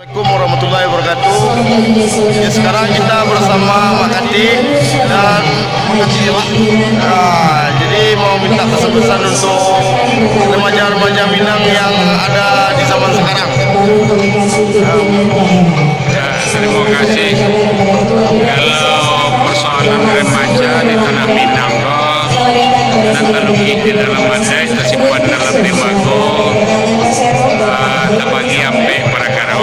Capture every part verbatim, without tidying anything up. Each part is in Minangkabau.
Assalamualaikum warahmatullahi wabarakatuh. Ya, sekarang kita bersama Mak Kati dan Mak Kati, ya, Pak. Ah, jadi mau minta pesan-pesan untuk remaja-remaja Minang yang ada di zaman sekarang. Ya, terima kasih. Kalau persoalan remaja di tanah Minang ko, nan talukih di dalam adaik, tasimpan dalam tembago, ah, tabagi ampek parakaro.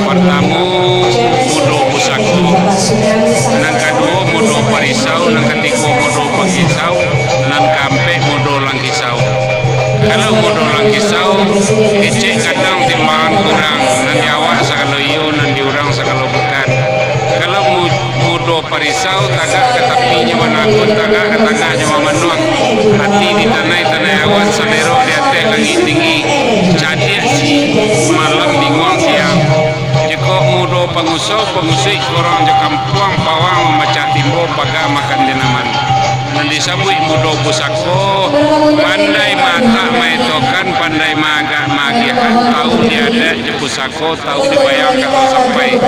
Partamo, mudo pusako. Nan kaduo, mudo parisau. Nan katigo, mudo pangisau. Nan kaampek, mudo langkisau. Kalau mudo langkisau, kecek gadang timbangan kurang, nan di awak sagalo iyo, nan di urang sagalo bukan. Kalau mu-, mudo parisau, tagak ka tapi nyo managun, tagak ka tangah nyo mamanuang, ati di tanai, tanai awan, salero di ateh langik tinggi, cadiak si malam, binguang siang. Jikok mudo pangusau, pangusuik urang jo kampuang, pawang mamacah timbo, paga makan dinaman. Nan disabuik mudo pusako, pandai maatak maetokan, pandai maagak maagiahan, tau di adaik jo pusako, tau di wayang kato sampai,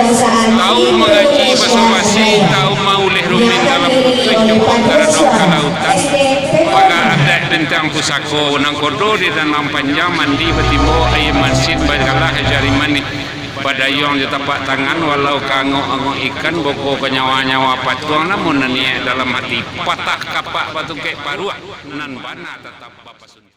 tau mangaji basa-basi, tau mauleh rumik dalam butuih, cukuik taradok ka lautan. Paga adaik bintang pusako, nan kodo di danau panjang, mandi batimbo aia masin, bagalah jari manih, badayuang jo tapak tangan, walau ka angok-angok ikan, boko ka nyawa-nyawa patuang, namun nan niaik dalam ati, patah kapak batungkek paruah, nan bana tatap bapasun.